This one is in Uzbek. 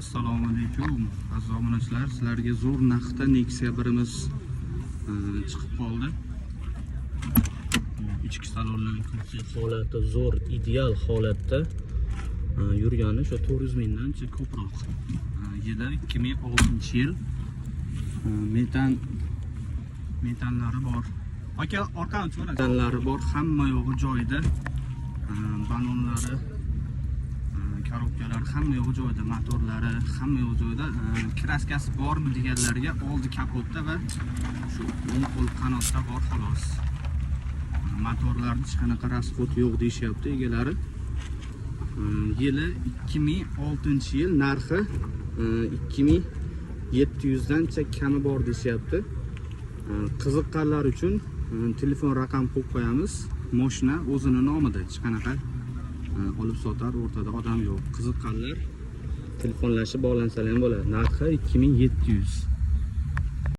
Assalomu alaykum, aziz obunachilar. Sizlarga zo'r narxda Nexia birimiz chiqib qoldi. Ichki salonlarni ko'rsak, holati zo'r, ideal holatda. Yurgani shu 400 mingdan ko'proq. Yili 2006 yil. Metan, metanlari bor. Aka, orqani chiqarasiz. Metanlari bor, hamma yog'i joyida. Balonlari, korobkalari, hamma yog'i joyida, motorlari hamma yog'i joyida. Краска si bormi deganlarga, oldi kapotda va shu o'ng qo'l qanotda bor, xolos. Motorlarni hech qanaqa расход yo'q deyishyapti egalari. Yili 2006 yil, narxi 2700 dancha kami bor deyishyapti. Qiziqqanlar uchun telefon raqam qo'yib qo'yamiz. Moshina o'zini nomida, hech qanaqa olib sotar o'rtada odam yo'q. Qiziqqanlar telefonlashib bog'lansalar ham bo'ladi. Narxi 2700.